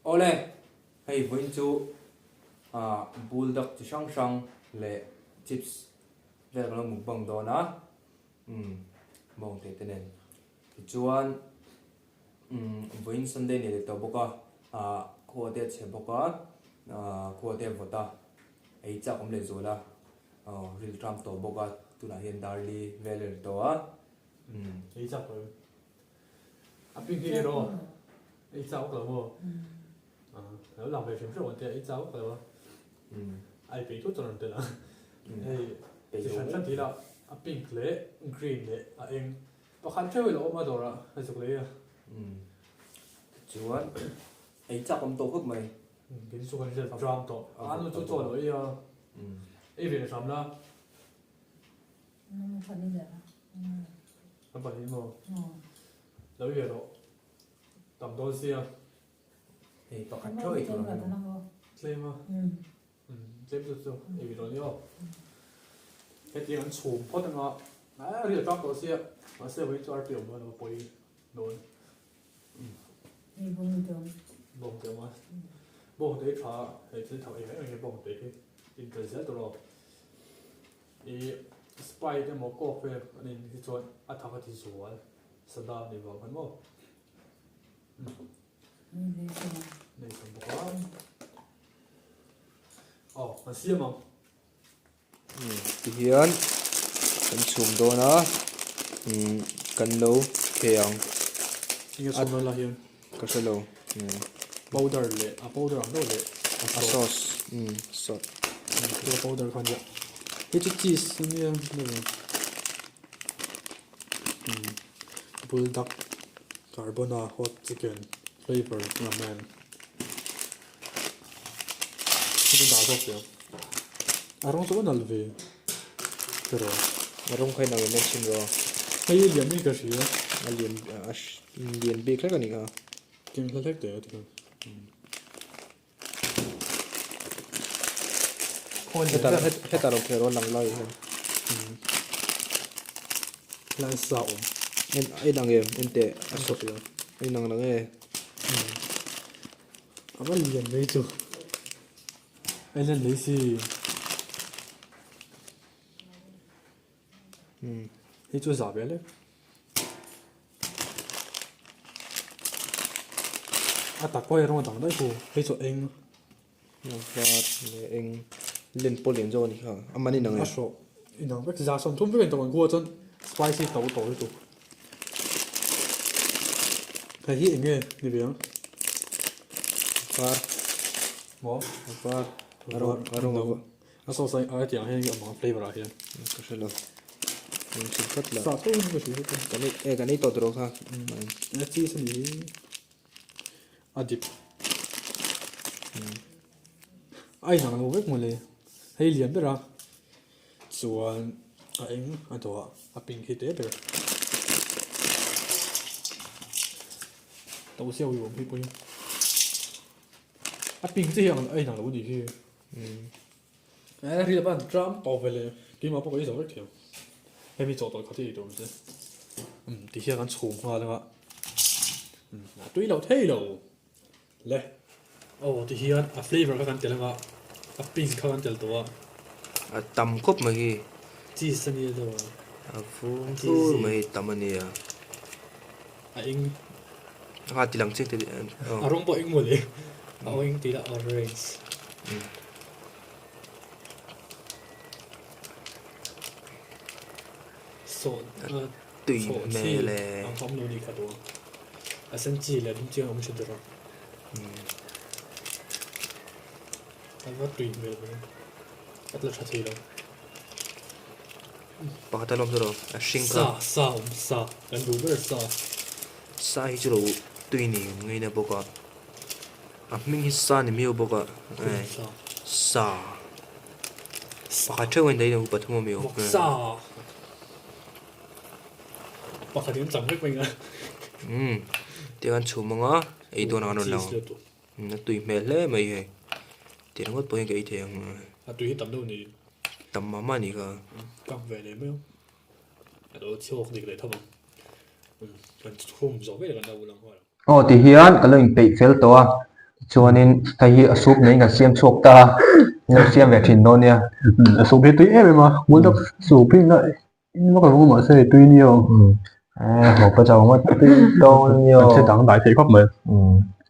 Awle, hei vawiin chu buldak chi hrang hrang leh chips vel kan lo mukbang dawn a, umm bawng te te nen. Tichuan vawiin Sunday ni leh tawh bawk a, ah khua te a chhe bawk a, ah khua te a vawt a, ei chak awm leh zual a, aw rilṭam tawh bawk a, tunah hian darli vel a ri tawh a, umm. Ei chak lo. A ping hi erawh ei chau ka lo maw? Lo lang ve hrim hrim ang tia ei chau ka lo a. Ai peih thut chuan rawn tel ang. Hei chi hran hran tih lah a pink leh green leh a eng pakhat theuh hi lo awm a dawrah a zuk lei a. Tichuan ei chak awm tawh khawp mai. Kei chu kan hriat ram tawh. A nu chu chaw lo ei a. Ei ve hram la. A pahnih maw? Lo i rawh. Tam dawn sia. Hei pakhat theuh ei tur ang em? Tlem a. Tlem chu chu ei ve dawn ni aw. Hetiang an chhum phawt anga a ri a tang tawh sia. Mahse vawiin chu arpi awm dawn lo pawi dawn. Hei bawng te awm. Bawng te awm a. Bawng te hi tha hei thil tha ei reng reng hi bawng te hi intel zel tur aw. I Sprite emaw Coke vel an in hi chuan a thak a ti zual sada a nih vang khan maw. Nei sam bawk a. Aw an siam ang. Tihian kan chhum dawn a kan lo thei ang. Enge chhum dawn lah hian? Ka hre lo. Powder leh a powder ang deuh leh a sauce sauce. Chu powder kha nia. Hei chu cheese a nia Buldak carbona hot chicken flavor ramen. Hei chu dah zawk teh ang. A rawng chu a nalh ve tiraw. A rawng kha inang em em thin rawh. Hei hi lian in ka hria. A lian a lian bik hlek a ni kha. Keng hla hlek teh a ti kha. Hetah lo kher aw lang lai hian. Lai sa awm. En a inang em en teh a sawt a inang lang e. A va lian mai chu. A inlan mai si. Hei chu zah ve lek. A tak pawh hi rawng a dang daih hu. Hei chu eng. A var leh eng len pawh lian zawk a ni kha. A man inang em? A hrawh inang vek. Zah 30 vek a intawm ang kua chuan spicy to to lutuk. Hei hi eng nge ni ve ang? Var. Maw? A var. A rawng a rawng a var. A sauce a a tiang hian a awm ang flavour ah hian. Ka hre lo. Eng thil phawt lah. Sa tho in ka hria heta. Kan ei eh kan ei tawh tawh kha. A cheese a ni hi. A dip. A inang lo vek mawle. Hei lian ber a. Chuan a eng a dawh a pink hi te ber. To siau i awm hi pawhin. A pink te hi a inang lo a nih hi. Ri a van tram tawp ve le keimah pawh ka ei zo vek thiam hemi chawhtawlh khat hi ei tur ang che umm ti hian kan chhum nghal anga umm a tui lo thei lo le aw ti hian a flavour kha kan tel anga a pink kha kan tel tawh a a tam khawp mai hi cheese a nia deuh a a vum fur mai hi tam a nia a eng a ti lang chiang te a rawng pawh eng mawle a aw eng tih lah orange saw tui hmel e ang kha awm lo ni kha tawh a sen chi leh a dum chi ang awm thin tawh a va tui hmel ve a tla tha thei lo. Pakhat a lawm chu rawh a hring kha. Sa sa awm sa kan duh ber sa. Sa hi chu lo tui ni ngaina bawk a a hming hi sa ni miau bawk a sa pakhat theuh a in daih pathum a mi awm sa pakhat in chang vek mai a umm tiang an chhum anga ei dawn ang an rawn lang a tui hmel hle mai hei ti ringawt pawh hian ka ei thei ang a tui hi tam deuh ni. Tam mah mah a nih kha. Kap ve leh mai ang. A lo chhuak dik leh tho ang. Kan chhum zawh vek kan lo lang nghal ang. Aw ti hian ka lo inpeih fel tawh a. Chuanin hei hi a soup neiin kan siam chhuak ta a, in lo siam ve thin dawn nia. A soup hi tui em em a, buldak soup hi na in vak lo mahse hei tui nia aw. Haw pa chau ngawt tui dawn nia aw. An che dang dai thei khawp mai.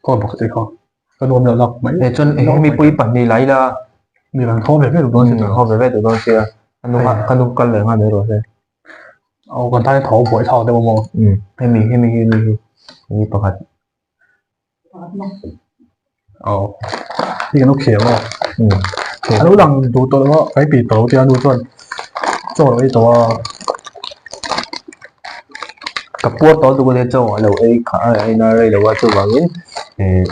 Khaw bawk che kha ka nuam loh lak mai. Chuan hemi pui pahnih la ila. Mi kan khaw ve ve duh dawn sia. Khaw ve ve duh dawn sia. Ka nu ka nu kal leh nghal mai rawh se. Aw kan tan tho buai thlak deuh a maw. Hemi hemi hemi hi hi pakhat. Aw hei kan u khel a a lo lang duh tawh lo a kai pi tawh lo tia nu chuan chaw a lo ei tawh a. Ka puar tawh lutuk ania chaw a lo ei kha a ei na rei lo a chuvangin eh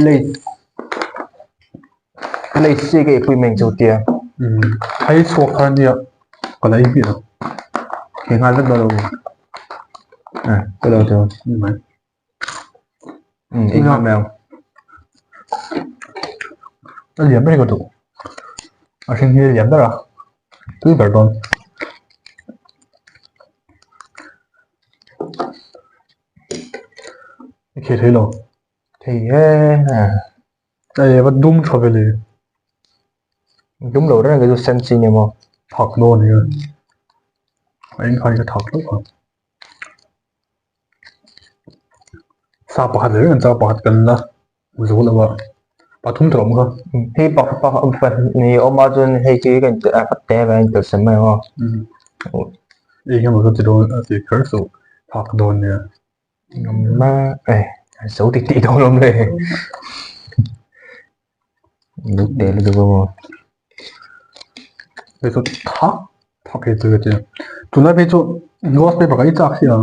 lei lei si ka eipui mai ang chu tia. Hei chhuak thar ania ka la ei hmiah lo. Hei nghal vek dawn lo. Ka lo chu. Ni mai. Ei nghal mai ang. A lian ber hi ka duh. A hring hi a lian ber a. Tui ber dawn. I khei thei lo. Thei e. Hei va dum tha ve le. Dum lo reng chu sen chi ni maw. Thak dawn nia. A eng kha hi ka thak hlauh a. Sa pakhat leh reng an chau pakhat kan la zo lo a. Pathum tawh awm kha. Hei pakhat ni awm a chuan hei khi ka inti a ka te ve a intel sem mai ang aw. Hei hian ka ti dawn a ti kher suh thak dawn nia. Zo ti tih dawn awm le. Lut teh lutuk a maw. Hei chu thak thak hi chu ka tia. Tunlai phei chu news paper ka ei chak si a,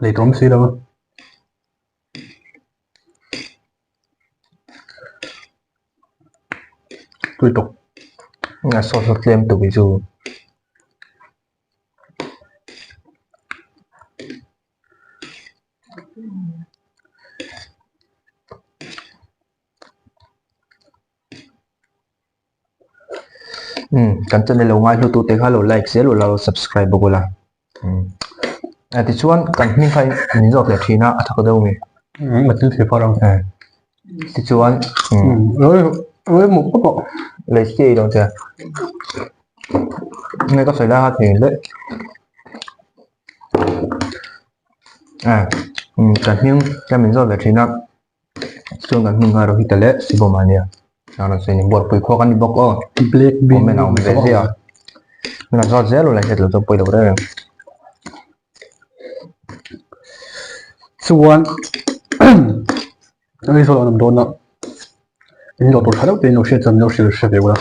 lei tawm si lo a. Tui tawk. A sauce a tlem tuk hi chu. Kan channel lo ngai hlu tu te kha lo like zel ula lo subscribe bawk ula a tichuan kan hming kha min zawt leh thin a a thak deuh nge tichuan lei chiah i dawn che nge ka sawi lai kha thei leh kan hming kan min zawt leh thin a chuan kan hming kha Rohit-a leh Sibawm-a ania a rawn sawi a ni buarpui khua kan ni bawk aw comment a awm ve ziah a min rawn zawt zel ula hriat loh chuan pawi lo reng reng. Chuan Aizawl an awm dawn a in lo tur tha deuh te in lo hriat chuan min lo hrilh hre ve ula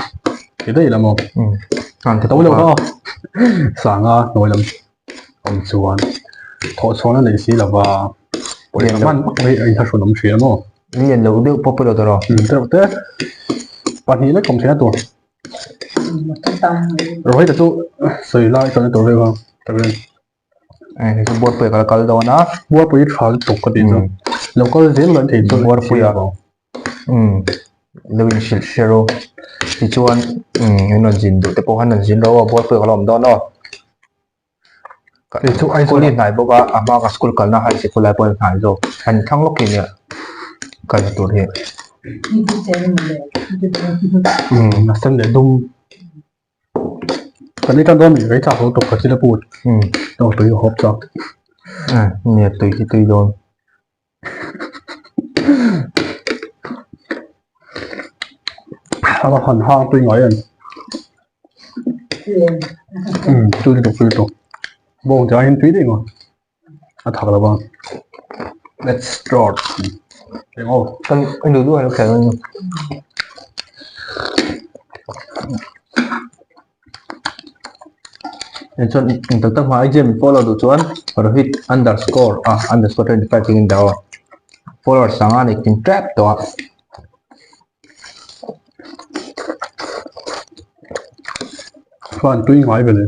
ti daih ila maw to lo kha sanga hnuai lam awm chuan thawh chhuahna nei si lova pawisa hman vak mai a inthlahrun awm thin a maw lian lo deuh pawh pawh lo tawh deuh te pahnih lek awm theihna tur Rohit a chu sawi lai chuan a tur deuh a Hei chu buarpui a kal dawn a. Buarpui tha lutuk ka tih chu. Lo kal zel lo an thei chu. Buarpui a lo in hrilh hre rawh. Tichuan in rawn zin duh te pawh khan rawn zin rawh aw buarpui a kal awm dawn aw. School hi hnai bawk a a hma ka school kalna high sikul lai pawh a hnai zawk. Han thlang lawk hi nia kalna tur hi. A sen leh dum. Kan ei tan dawn mi rei chak lo tawp ka chil a put. Aw tui a hawp chak. Nia tui hi tui dawn. A va han hang tui ngai em. Tui lutuk tui lutuk. Bawng te aiin tui daih maw. A thak lo a. Let's start. Eng aw. Kan duh duh a lo khelh a ni. Chuan eng tak tak hma IG min follow duh chuan Rohit underscore a underscore 25 tiin dah aw. Follower sanga nei tin tep tawh a. Chuan tui ngai ve le.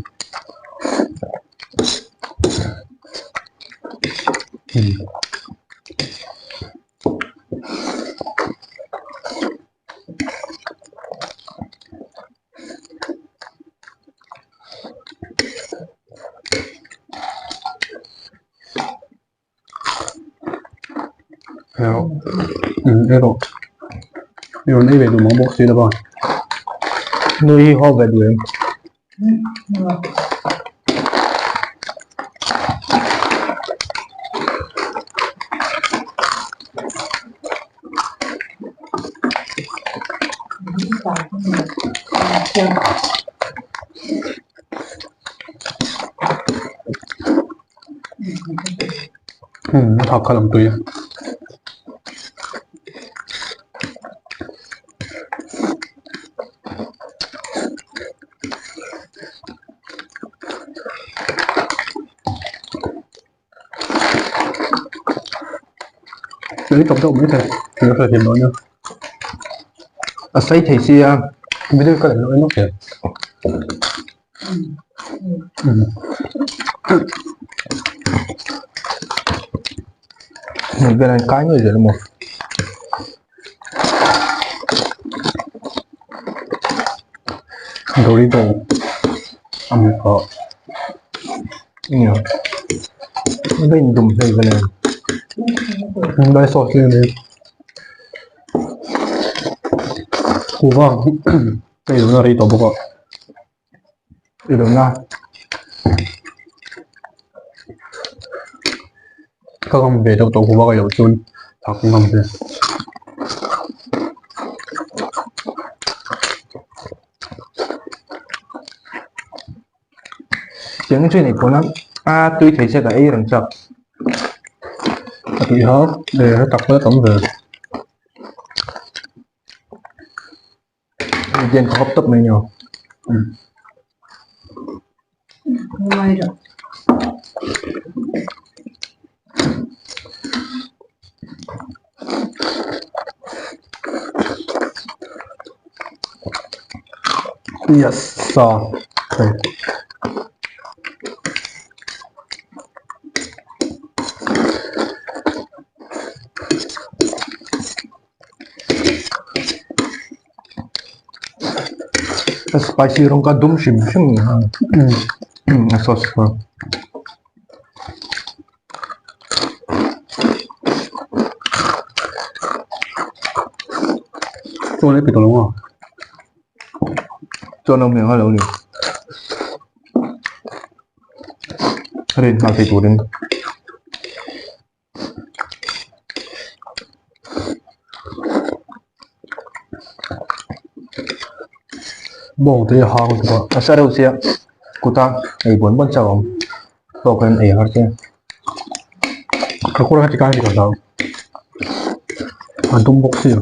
Ei rawh. I rawn ei ve duh mang bawk si lo va. Nu hi haw ve duh em? A thak kha lam tui a. Ei tawp deuh mai thei ka hre thei dawn nia. A sei thei sia. Video ka en lo en Hei vel an kai ngei zel maw. Dorito a ni phah. Nia. A in dum hlei vel em. Lai sauce hi a ni. Kuhva ka ei duhna rei tawh bawk a. I duhna. Ka ngam ve deuh tawh kuhva ka ei loh chuan thak ka ngam ve. Tiang chu nei pawn a a tui thei che ka ei reng chak. A tui ha e tak pawh a tam ve. Hian ka hawp tawp mai nio. Yes sa hei. A spicy rawng kha dum hrim hrim ni ha a sauce kha. Chuan ei pe tawh lo maw? Chuan awm leh nghal lo ni. Rin nghal thei turin. Bawng te hi hang tuk a. A sa reuh sia kuta ei buan buan chauh a awm tawk hian ei har sia. Ka kawr kha tikhan ka hlau. A dum bawk sia.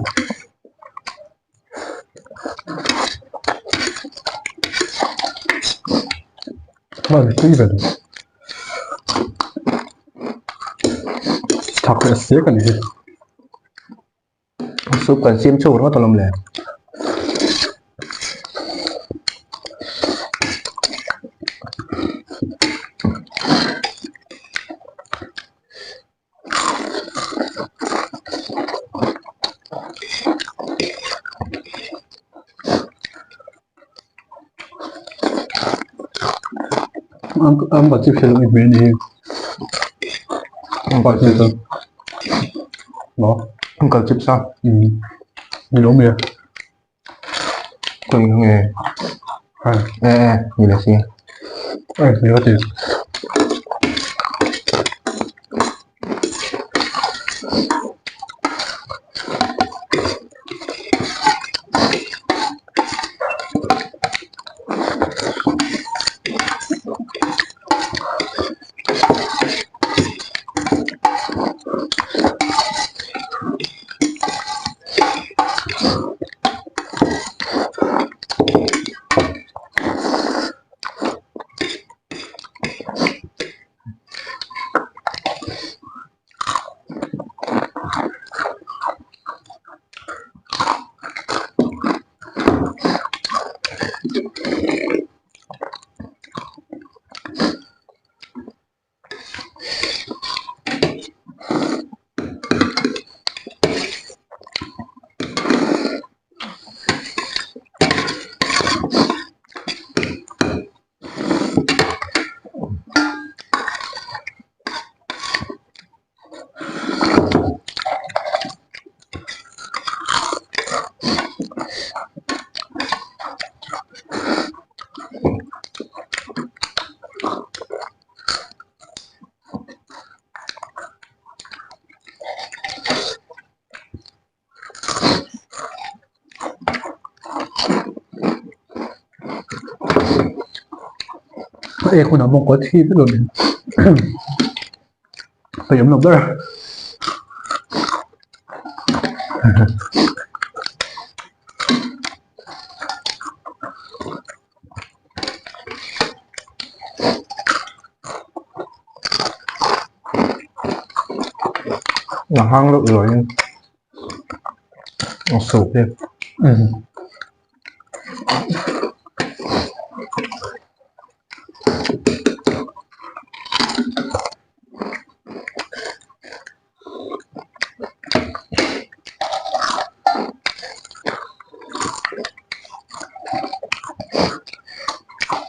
Tui ve duh. Thak leh sek a ni hi. Soup kan siam chhuak ringawt alawm le. An ba chips hi lo inhmeh a ni hi. Uncle chips a. Maw? Uncle chips a. Ni lo mai a. Kawng nge? E e ni le si. Ai ni ka ti. Ek hunah mawngkaw thi vek lo min peih awm lo ber. A hang loh zawhin a soup hi.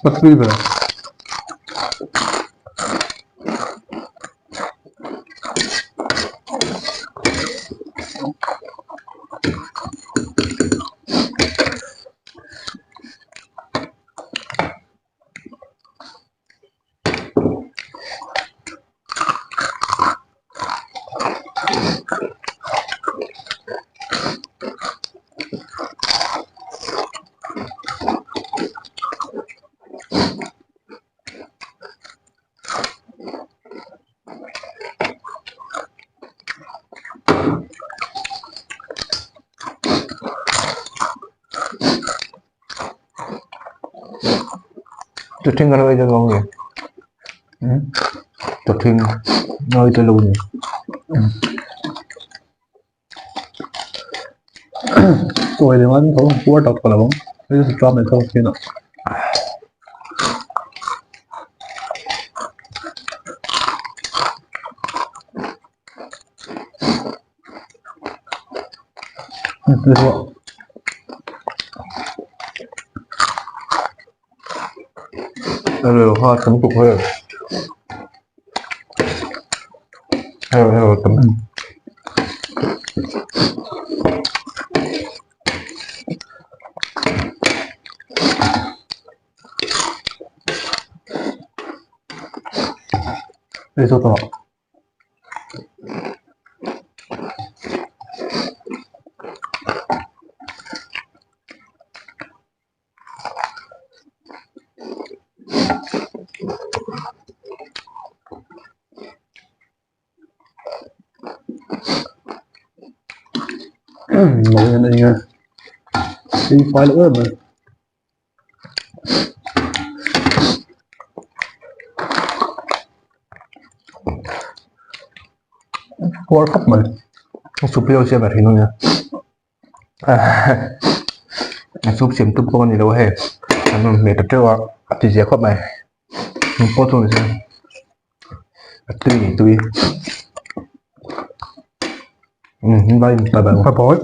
A tui ber. Thuthleng ka lo ei dawn nge thuthleng lo ei dawn lo ni. Sawi leh ngai tho puar tak ka lo ang hei chu tram leh tho thin a. Kha tam tuk hei hei hei tam Ei zawk tawh. Mawi an ei a ei fai loh em mai. Puar khawp mai. Soup hi siam a thin a nia. A soup siam tum pawh a ni lo a hei an rawn hmeh ta teuh a a ti zia khawp mai engpawh chu ni se a tui tui. Bye bye. Bye bye.